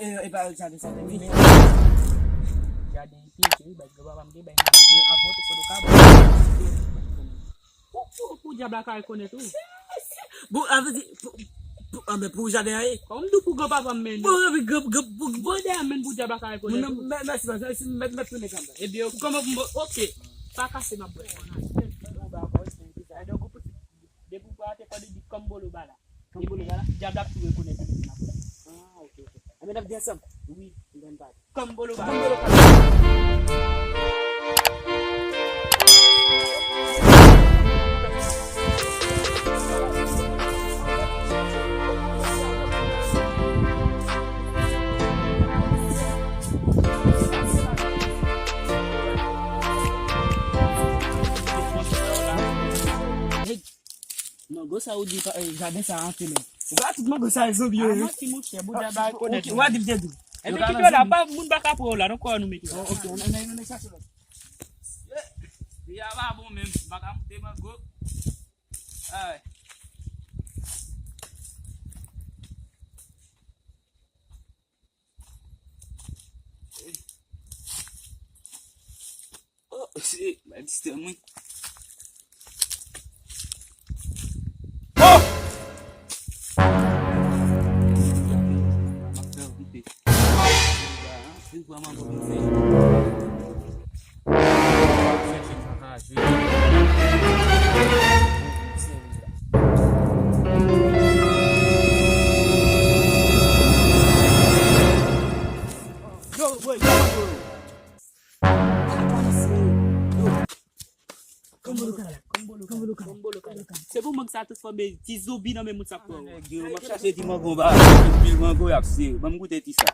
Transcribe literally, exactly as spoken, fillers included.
E pa jaden sa, men jaden pye, wi, baz, granpapa m te bay mwen, men avan ou te fè do ka, baz. Pou, pou, pou dyab la ka rekonèt ou. Bon, a vle di, pou, pou, a, men pou jaden an ye. Kòm m di w pou granpapa m mennen. Bon, epi gran, gran, pou, pou, Bon, dèyè menm pou dyab la ka rekonèt ou. Mè-, mèsi, baz, mèsi, mèt, mèt tounen kanmenm. Ebyen, kòman pou mwen, oke. Pa kase m ap bwè. Bon, ba, bon, se yon bizarre. Donk, ou pou Depi w pa te kòde di Kambolo Bala. Kambolo Bala? Dyab la ap tou rekonèt ou depi n ap fè. Ah, ok, ok. Enben, n ap di ansanm. Wi, m konn pale. Kambolo Bala. Kambolo Bala. Hey, Mango sa ou di pa, eh, jaden sa antre menm. Ou pa tout mango sa e zonbi yo, wi. Ah, manti, monchè, bouda ba rekonèt. Ok, ou a di m te di. Ebyen, kite yo la, pa, moun pa ka pran yo la, non, kò nou mete yo la. Oh, ok, nou, nou, nou, nou chache lòt. Peyi a pa bon menm, m pa ka moute mango. Ay. Oh, se, ba distrè mwen. Oh! Yo, boy, yo, yo. Kambolo kala, kambolo kala, kambolo kala. Se pou mank sa tout fòme ti zonbi nan men moun sa pran. Nèg yo, m ap chache ti mango ba, pil mango y ap se. Ban m goute ti sa.